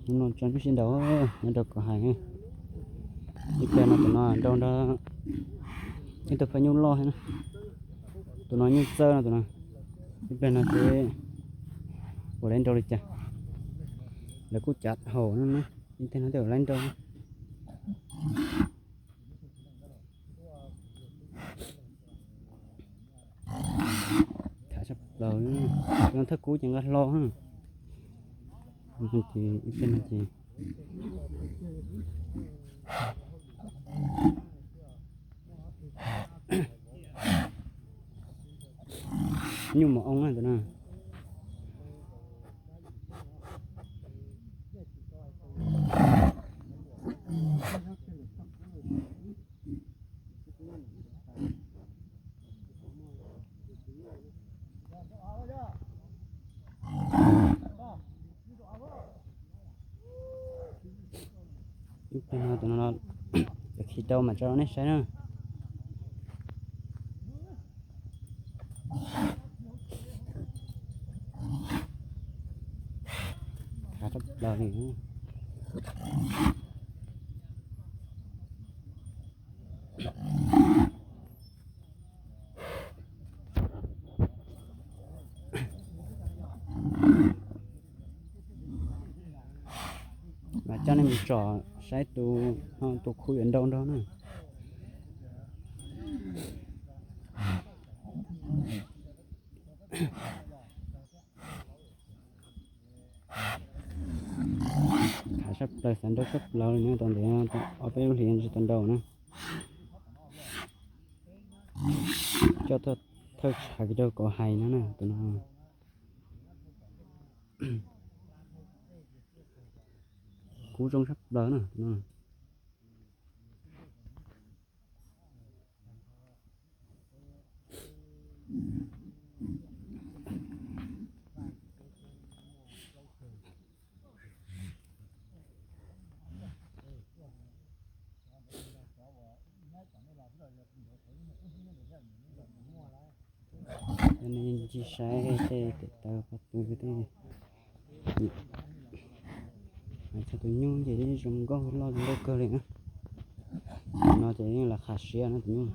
Hnub no tso nyuj sib nraus nyob rau Kos Hais. Ib pliag no tus no nrau nrog ib tug phaw nyuj loj thiab na. Tus no nyuj txawj no tus no. Ib pliag no seb puas laib nrau li cas. Lawv kuj cav haum no na, ib pliag no tej zaum laib nrau. Tham tshaj plaws, thawj kub ces nqa hlo. Ces ib pliag no ces nyuj mos oo na tus no. Ib pliag no tus no cov khi rau mam tso rau nej saib na. Khav tshaj plaws li. Mas coj nej mus tsom saib tus, tus khu yuav nrau nrog na. Khav tshaj plaws, xav nrau tshaj plaws li na, tau ntev ob peb lub hlis tsis tau nrau na. Coj thawj tshav kiag rau Kos Hais no na tus no. Kub zoo tshaj plaws na tus no. Cov nej ncig saib tej tes taw qhov twg tej. Txog tus nyuj ces zoo nkauj loj zoo nkauj kawg li na. Tus no ces yeej lam khav siab na tus nyuj.